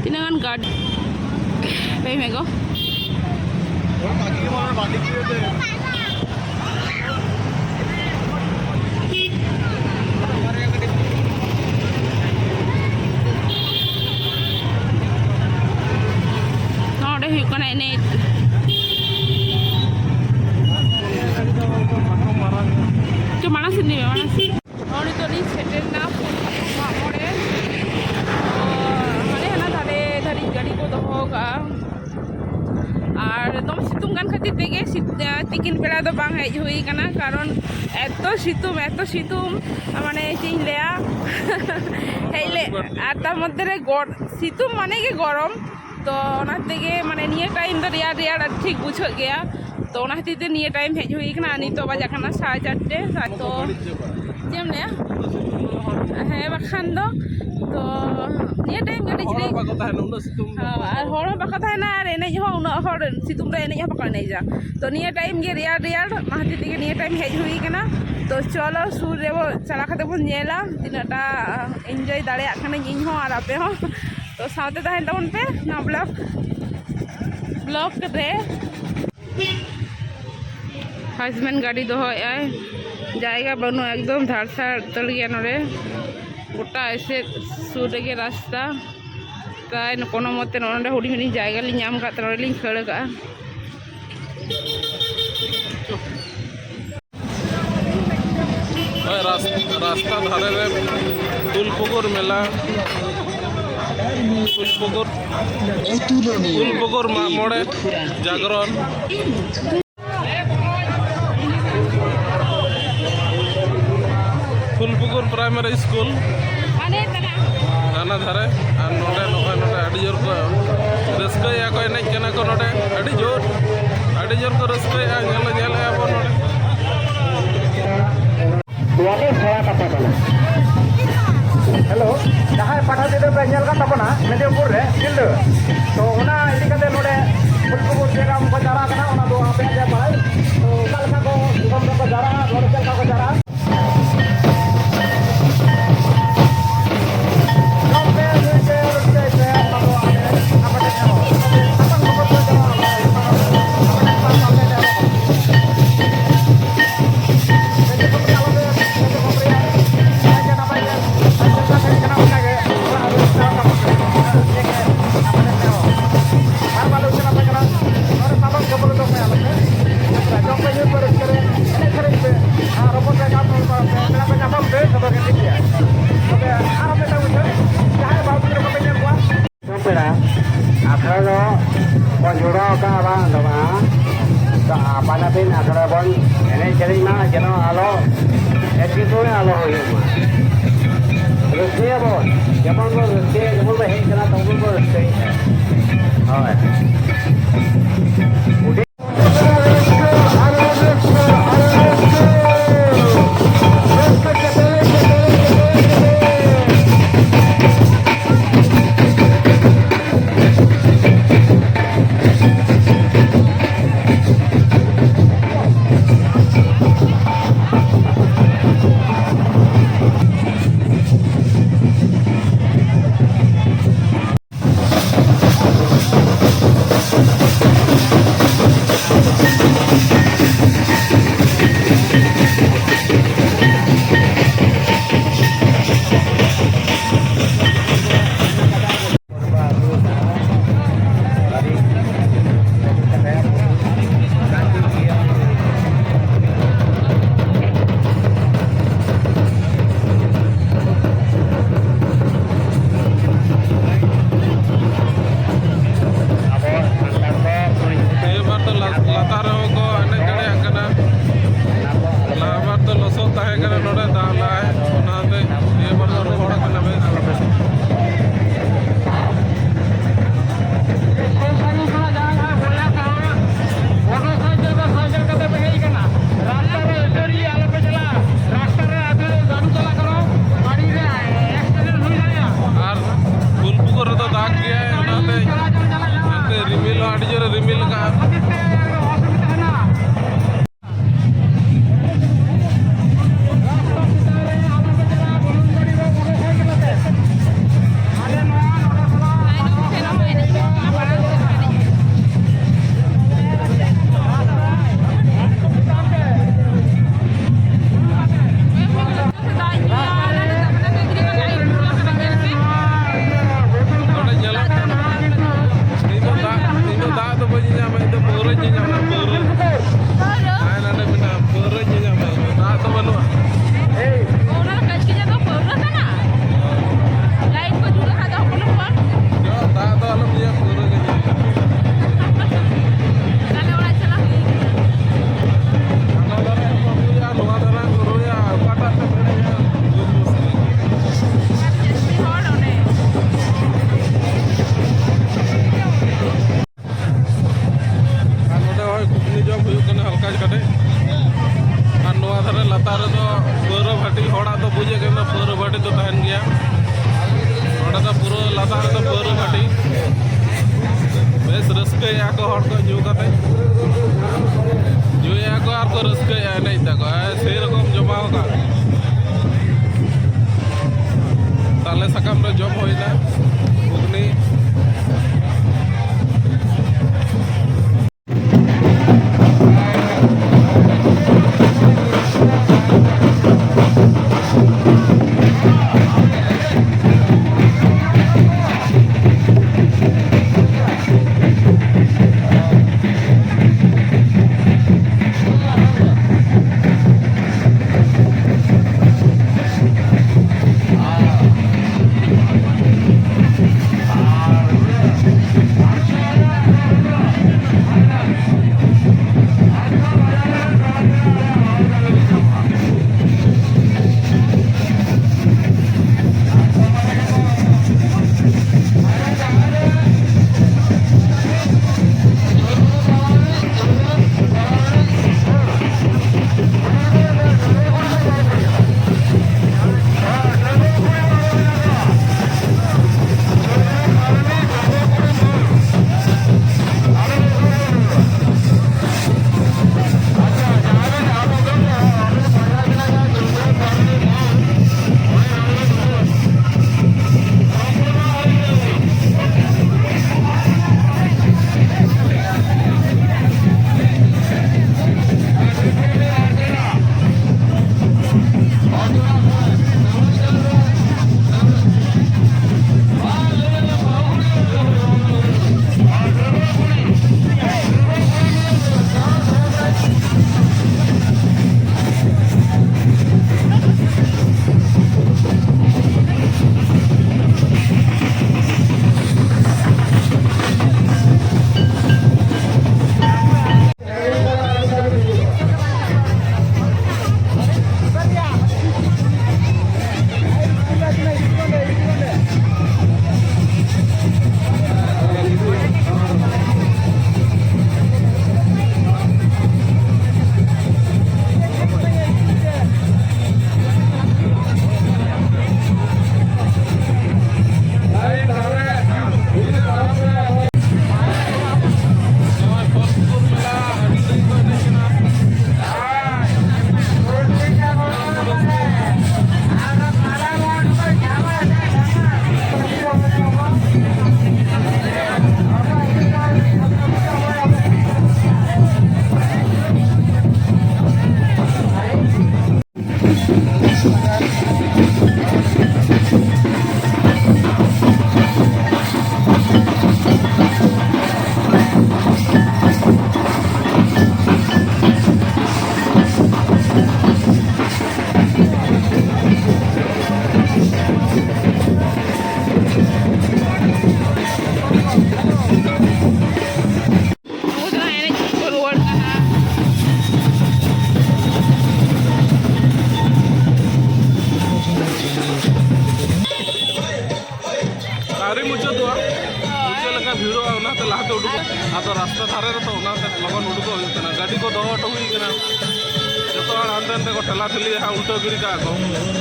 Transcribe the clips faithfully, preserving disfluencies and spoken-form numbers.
ᱛᱤᱱᱟᱹᱜ ᱜᱟᱱ ᱜᱟᱹᱰᱤ ᱞᱟᱹᱭ ᱢᱮ ᱜᱚ᱾ ᱱᱚᱰᱮ ᱦᱩᱭᱩᱜ ᱠᱟᱱᱟ ᱮᱱᱮᱡ᱾ ᱪᱚ, ᱢᱟᱲᱟᱝ ᱥᱮᱫ ᱤᱫᱤ ᱢᱮ, ᱢᱟᱲᱟᱝ ᱥᱮᱫ᱾ ᱱᱚᱜᱼᱚᱭ ᱱᱤᱛᱚᱜ ᱞᱤᱧ ᱥᱮᱴᱮᱨ ᱮᱱᱟ ᱯᱷᱩᱞ ᱢᱟᱜ ᱢᱚᱬᱮ᱾ ᱛᱚ, ᱦᱟᱱᱮ ᱦᱟᱱᱟ ᱫᱷᱟᱨᱮ ᱫᱷᱟᱹᱨᱤᱡ ᱜᱟᱹᱰᱤ ᱠᱚ ᱫᱚᱦᱚ ᱠᱟᱜᱼᱟ᱾ ᱟᱨ ᱫᱚᱢᱮ ᱥᱤᱛᱩᱝ ᱠᱟᱱ ᱠᱷᱟᱹᱛᱤᱨ ᱛᱮᱜᱮ ᱥᱤᱛ-, ᱛᱤᱠᱤᱱ ᱵᱮᱲᱟ ᱫᱚ ᱵᱟᱝ ᱦᱮᱡ ᱦᱩᱭ ᱠᱟᱱᱟ, ᱠᱟᱨᱚᱱ ᱮᱛᱚ ᱥᱤᱛᱩᱝ, ᱮᱛᱚ ᱥᱤᱛᱩᱝ, ᱢᱟᱱᱮ ᱪᱮᱫ ᱤᱧ ᱞᱟᱹᱭᱟ᱾ ᱦᱮᱡ ᱞᱮ, ᱟᱨ ᱛᱟᱨ ᱢᱚᱫᱽᱫᱷᱮ ᱨᱮ ᱜᱚᱨ-, ᱥᱤᱛᱩᱝ ᱢᱟᱱᱮ ᱜᱮ ᱜᱚᱨᱚᱢ᱾ ᱛᱚ ᱚᱱᱟ ᱛᱮᱜᱮ ᱢᱟᱱᱮ ᱱᱤᱭᱟᱹ ᱴᱟᱭᱤᱢ ᱫᱚ ᱨᱮᱭᱟᱲ ᱨᱮᱭᱟᱲ ᱴᱷᱤᱠ ᱵᱩᱡᱷᱟᱹᱜ ᱜᱮᱭᱟ᱾ ᱛᱚ ᱚᱱᱟ ᱠᱷᱟᱹᱛᱤᱨ ᱛᱮ ᱱᱤᱭᱟᱹ ᱴᱟᱭᱤᱢ ᱦᱮᱡ ᱦᱩᱭ ᱠᱟᱱᱟ᱾ ᱟᱨ ᱱᱤᱛᱚᱜ ᱵᱟᱡᱟᱜ ᱠᱟᱱᱟ ᱥᱟᱲᱮ ᱪᱟᱨᱴᱮ᱾ ᱛᱚ ᱪᱮᱫ ᱮᱢ ᱞᱟᱹᱭᱟ? ᱦᱮᱸ, ᱵᱟᱠᱷᱟᱱ ᱫᱚ᱾ ᱛᱚ ᱱᱤᱭᱟᱹ ᱴᱟᱭᱤᱢ ᱜᱮ ᱟᱹᱰᱤ ᱦᱚᱲ ᱡᱷᱤᱞᱤᱧ ᱵᱟᱠᱚ ᱛᱟᱦᱮᱱᱟ ᱩᱱᱟᱹᱜ ᱥᱤᱛᱩᱝ ᱨᱮ᱾ ᱦᱳᱭ, ᱟᱨ ᱦᱚᱲ ᱦᱚᱸ ᱵᱟᱠᱚ ᱛᱟᱦᱮᱱᱟ, ᱟᱨ ᱮᱱᱮᱡ ᱦᱚᱸ ᱩᱱᱟᱹᱜ ᱦᱚᱲ ᱥᱤᱛᱩᱝ ᱨᱮ ᱮᱱᱮᱡ ᱦᱚᱸ ᱵᱟᱠᱚ ᱮᱱᱮᱡᱟ᱾ ᱛᱚ ᱱᱤᱭᱟᱹ ᱴᱟᱭᱤᱢ ᱜᱮ ᱨᱮᱭᱟᱲ ᱨᱮᱭᱟᱲ, ᱚᱱᱟ ᱠᱷᱟᱹᱛᱤᱨ ᱛᱮᱜᱮ ᱱᱤᱭᱟᱹ ᱴᱟᱭᱤᱢ ᱦᱮᱡ ᱦᱩᱭ ᱠᱟᱱᱟ᱾ ᱛᱚ ᱪᱚᱞᱚ ᱥᱩᱨ ᱨᱮᱵᱚ ᱪᱟᱞᱟᱣ ᱠᱟᱛᱮ ᱵᱚᱱ ᱧᱮᱞᱟ ᱛᱤᱱᱟᱹᱜ ᱴᱟ ᱮᱱᱡᱚᱭ ᱫᱟᱲᱮᱭᱟᱜ ᱠᱟᱹᱱᱟᱹᱧ ᱤᱧ ᱦᱚᱸ ᱟᱨ ᱟᱯᱮ ᱦᱚᱸ᱾ ᱛᱚ ᱥᱟᱶᱛᱮ ᱛᱟᱦᱮᱱ ᱛᱟᱵᱚᱱ ᱯᱮ ᱱᱚᱣᱟ ᱵᱞᱚᱜ, ᱵᱞᱚᱜ ᱨᱮ᱾ ᱦᱟᱡᱵᱮᱱᱰ ᱜᱟᱹᱰᱤ ᱫᱚᱦᱚᱭᱮᱫᱟᱭ, ᱡᱟᱭᱜᱟ ᱵᱟᱹᱱᱩᱜᱼᱟ, ᱮᱠᱫᱚᱢ ᱫᱷᱟᱲᱥᱟᱲ ᱩᱛᱟᱹᱨ ᱜᱮᱭᱟ ᱱᱚᱰᱮ᱾ ᱜᱚᱴᱟ ᱮᱥᱮᱫ, ᱥᱩᱨ ᱨᱮᱜᱮ ᱨᱟᱥᱛᱟ᱾ ᱯᱨᱟᱭ ᱠᱳᱱᱳ ᱢᱚᱛᱮ ᱱᱚᱰᱮ ᱦᱩᱰᱤᱧ ᱦᱩᱰᱤᱧ ᱡᱟᱭᱜᱟ ᱞᱤᱧ ᱧᱟᱢ ᱟᱠᱟᱫ ᱛᱮ ᱱᱚᱰᱮ ᱞᱤᱧ ᱠᱷᱟᱹᱲ ᱟᱠᱟᱫᱼᱟ᱾ ᱦᱳᱭ, ᱨᱟᱥ-, ᱨᱟᱥᱛᱟ ᱫᱷᱟᱨᱮ ᱨᱮ ᱯᱷᱩᱞ ᱯᱚᱜᱚᱨ ᱢᱮᱞᱟ, ᱯᱷᱩᱞ ᱯᱚᱜᱚᱨ, ᱯᱷᱩᱞ ᱯᱚᱜᱚᱨ ᱢᱟᱜ ᱢᱚᱬᱮ ᱡᱟᱜᱽᱨᱚᱱ᱾ ᱯᱷᱩᱞ ᱯᱚᱜᱚᱨ ᱯᱨᱟᱭᱢᱟᱨᱤ ᱥᱠᱩᱞ᱾ ᱦᱟᱱᱟ ᱫᱷᱟᱨᱮ, ᱟᱨ ᱱᱚᱰᱮ ᱱᱚᱜᱼᱚᱭ ᱱᱚᱰᱮ ᱟᱹᱰᱤ ᱡᱳᱨ ᱠᱚ ᱨᱟᱹᱥᱠᱟᱹᱭᱮᱫᱼᱟ ᱠᱚ, ᱮᱱᱮᱡ ᱠᱟᱱᱟ ᱠᱚ ᱱᱚᱰᱮ, ᱟᱹᱰᱤ ᱡᱳᱨ, ᱟᱹᱰᱤ ᱡᱳᱨ ᱠᱚ ᱨᱟᱹᱥᱠᱟᱹᱭᱮᱫᱼᱟ, ᱧᱮᱞ, ᱧᱮᱞᱮᱫᱼᱟ ᱵᱚᱱ ᱱᱚᱰᱮ᱾ ᱱᱚᱣᱟ ᱫᱚ ᱥᱮᱬᱟ ᱠᱟᱛᱷᱟ ᱠᱟᱱᱟ᱾ ᱡᱟᱦᱟᱸᱭ ᱯᱟᱴᱟᱵᱤᱸᱫᱟᱹ ᱯᱮ ᱧᱮᱞ ᱠᱟᱫ ᱛᱟᱵᱚᱱᱟ ᱢᱮᱫᱽᱱᱤᱯᱩᱨ ᱨᱮ ᱥᱤᱞᱫᱟᱹ, ᱛᱚ ᱚᱱᱟ ᱤᱫᱤ ᱠᱟᱛᱮ ᱱᱚᱰᱮ ᱯᱷᱩᱞᱠᱩᱥᱢᱟᱹ ᱪᱮᱫ ᱞᱮᱠᱟ ᱠᱚ ᱡᱟᱣᱨᱟ ᱠᱟᱱᱟ, ᱚᱱᱟ ᱫᱚ ᱟᱯᱮᱭᱟᱜ ᱜᱮ ᱵᱟᱲᱟᱭ᱾ ᱛᱚ ᱚᱠᱟ ᱞᱮᱠᱟ ᱠᱚ ᱫᱤᱥᱚᱢ ᱨᱮᱠᱚ ᱡᱟᱣᱨᱟᱜᱼᱟ, ᱱᱚᱰᱮ ᱪᱮᱫ ᱞᱮᱠᱟ ᱠᱚ ᱡᱟᱣᱨᱟᱜᱼᱟ? ᱡᱚᱢ ᱯᱮ, ᱧᱩᱭ ᱯᱮ, ᱨᱟᱹᱥᱠᱟᱹᱭ ᱯᱮ, ᱚᱱᱟ ᱫᱚ ᱟᱯᱮ ᱟᱯᱮ ᱴᱷᱮᱱ ᱴᱷᱮᱱᱚᱜ᱾ ᱥᱟᱥᱟᱝ ᱠᱚᱠᱚ ᱪᱟᱞᱟᱜᱼᱟ, ᱟᱯᱮ ᱴᱷᱮᱱ ᱴᱷᱮᱱᱚᱜ᱾ ᱯᱮᱲᱟ ᱟᱠᱷᱲᱟ ᱫᱚ ᱵᱚᱱ ᱡᱚᱲᱟᱣ ᱟᱠᱟᱫᱼᱟ, ᱵᱟᱝ ᱫᱚ ᱵᱟᱝ, ᱛᱚ ᱟᱯᱟᱱ ᱟᱹᱯᱤᱱ ᱟᱠᱷᱲᱟ ᱵᱚᱱ ᱮᱱᱮᱡ ᱥᱮᱨᱮᱧ ᱢᱟ, ᱡᱮᱱᱚ ᱟᱞᱚ ᱮᱴᱠᱮᱴᱚᱬᱮ ᱟᱞᱚ ᱦᱩᱭᱩᱜ ᱢᱟ᱾ ᱨᱟᱹᱥᱠᱟᱹᱭᱟᱵᱚᱱ, ᱡᱮᱢᱚᱱ ᱵᱚᱱ ᱨᱟᱹᱥᱠᱟᱹᱭᱟ, ᱡᱮᱢᱚᱱ ᱵᱚᱱ ᱦᱮᱡ ᱠᱟᱱᱟ, ᱛᱚᱵᱚᱱ ᱵᱚᱱ ᱨᱟᱹᱥᱠᱟᱹᱭᱮᱫᱼᱟ᱾ ᱦᱳᱭ᱾ ᱪᱮᱫ ᱞᱮᱠᱟ? ᱱᱚᱰᱮ ᱧᱮᱞᱚᱜ ᱠᱟᱱᱟ, ᱤᱧ ᱫᱚ ᱫᱟᱜ, ᱤᱧ ᱫᱚ ᱫᱟᱜ ᱫᱚ ᱵᱟᱹᱧ ᱧᱮᱧᱟᱢᱟ, ᱤᱧ ᱫᱚ ᱯᱟᱹᱣᱨᱟᱹᱧ ᱧᱮᱧᱟᱢᱟ, ᱯᱟᱹᱣᱨᱟᱹ᱾ ᱦᱮᱸ, ᱱᱚᱰᱮ ᱢᱮᱱᱟᱜᱼᱟ, ᱯᱟᱹᱣᱨᱟᱹᱧ ᱧᱮᱧᱟᱢᱟ, ᱫᱟᱜ ᱫᱚ ᱵᱟᱹᱱᱩᱜᱼᱟ᱾ ᱚᱱᱟ ᱠᱟᱹᱪ ᱠᱟᱹᱪ ᱫᱚ ᱯᱟᱹᱣᱨᱟᱹ ᱠᱟᱱᱟ᱾ ᱞᱟᱭᱤᱴ ᱠᱚ ᱡᱩᱞ ᱞᱮᱠᱷᱟᱱ ᱫᱚ ᱦᱚᱯᱚᱱ ᱦᱚᱯᱚᱱ᱾ ᱫᱟᱜ ᱫᱚ ᱟᱞᱚᱢ ᱧᱩᱭᱟ, ᱯᱟᱹᱣᱨᱟᱹ ᱜᱮ ᱧᱩᱭ ᱢᱮ᱾ ᱛᱟᱦᱞᱮ ᱚᱲᱟᱜ ᱪᱟᱞᱟᱜ ᱦᱩᱭᱩᱜ ᱠᱟᱱᱟ᱾ ᱦᱟᱱᱟ ᱫᱷᱟᱨᱮ ᱦᱚᱸᱠᱚ ᱨᱩᱭᱟ, ᱱᱚᱣᱟ ᱫᱷᱟᱨᱮ ᱦᱚᱸᱠᱚ ᱨᱩᱭᱟ, ᱚᱠᱟᱴᱟᱜ ᱛᱮᱢ ᱮᱱᱮᱡᱟ? ᱵᱩᱡᱽ ᱢᱩᱥᱠᱤᱞ᱾ ᱟᱨ ᱡᱟᱹᱥᱛᱤ ᱦᱚᱲ ᱚᱸᱰᱮ᱾ ᱟᱨ ᱱᱚᱰᱮ ᱦᱚᱸ ᱜᱷᱩᱜᱽᱱᱤ ᱡᱚᱢ ᱦᱩᱭᱩᱜ ᱠᱟᱱᱟ ᱦᱟᱞᱠᱟ ᱠᱟᱹᱴᱤᱡ᱾ ᱟᱨ ᱱᱚᱣᱟ ᱫᱷᱟᱨᱮ ᱞᱟᱛᱟᱨ ᱨᱮᱫᱚ ᱯᱟᱹᱣᱨᱟᱹ ᱵᱷᱟᱹᱴᱤ, ᱦᱚᱲᱟᱜ ᱫᱚ ᱵᱩᱡᱮᱫ ᱠᱟᱱᱟ, ᱯᱟᱹᱣᱨᱟᱹ ᱵᱷᱟᱹᱴᱤ ᱫᱚ ᱛᱟᱦᱮᱱ ᱜᱮᱭᱟ᱾ ᱱᱚᱰᱮ ᱫᱚ ᱯᱩᱨᱟᱹ ᱞᱟᱛᱟᱨ ᱨᱮᱫᱚ ᱯᱟᱹᱣᱨᱟᱹ ᱵᱷᱟᱹᱴᱤ᱾ ᱵᱮᱥ ᱨᱟᱹᱥᱠᱟᱹᱭᱮᱫᱼᱟ ᱠᱚ ᱦᱚᱲ ᱠᱚ ᱧᱩ ᱠᱟᱛᱮ᱾ ᱧᱩᱭᱮᱫᱼᱟ ᱠᱚ ᱟᱨ ᱠᱚ ᱨᱟᱹᱥᱠᱟᱹᱭᱮᱫᱼᱟ, ᱮᱱᱮᱡ ᱫᱟᱠᱚ᱾ ᱟᱨ ᱥᱮᱭ ᱨᱚᱠᱚᱢ ᱡᱚᱢᱟᱣ ᱟᱠᱟᱫ᱾ ᱛᱟᱞᱮ ᱥᱟᱠᱟᱢ ᱨᱮ ᱡᱚᱢ ᱦᱩᱭᱱᱟ ᱜᱷᱩᱜᱽᱱᱤ᱾ ᱵᱷᱤᱲᱚᱜᱼᱟ, ᱚᱱᱟᱛᱮ ᱞᱟᱦᱟᱛᱮ ᱩᱰᱩᱠ᱾ ᱟᱫᱚ ᱨᱟᱥᱛᱟ ᱫᱷᱟᱨᱮ ᱨᱮᱛᱚ, ᱚᱱᱟᱛᱮ ᱞᱚᱜᱚᱱ ᱩᱰᱩᱠᱚᱜ ᱦᱩᱭᱩᱜ ᱠᱟᱱᱟ᱾ ᱜᱟᱹᱰᱤ ᱠᱚ ᱫᱚᱦᱚ ᱦᱚᱴᱚ ᱦᱩᱭ ᱠᱟᱱᱟ᱾ ᱡᱚᱛᱚ ᱦᱚᱲ ᱦᱟᱱᱛᱮ ᱱᱟᱛᱮ ᱠᱚ ᱴᱷᱮᱞᱟ ᱴᱷᱮᱞᱤ ᱦᱟᱸᱜ ᱩᱞᱴᱟᱹᱣ ᱜᱤᱰᱤ ᱠᱟᱜᱼᱟ ᱠᱚ,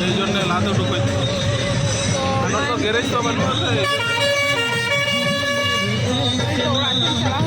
ᱮᱭ ᱡᱚᱱᱱᱮ ᱞᱟᱦᱟᱛᱮ ᱩᱰᱩᱠ ᱦᱩᱭ ᱠᱟᱱᱟ᱾ ᱟᱨ ᱱᱚᱛᱮ ᱫᱚ ᱜᱮᱨᱮᱡᱽ ᱫᱚ ᱵᱟᱹᱱᱩᱜᱼᱟ ᱥᱮ᱾ ᱚᱲᱟᱜ ᱥᱮᱫ ᱪᱟᱞᱟᱣ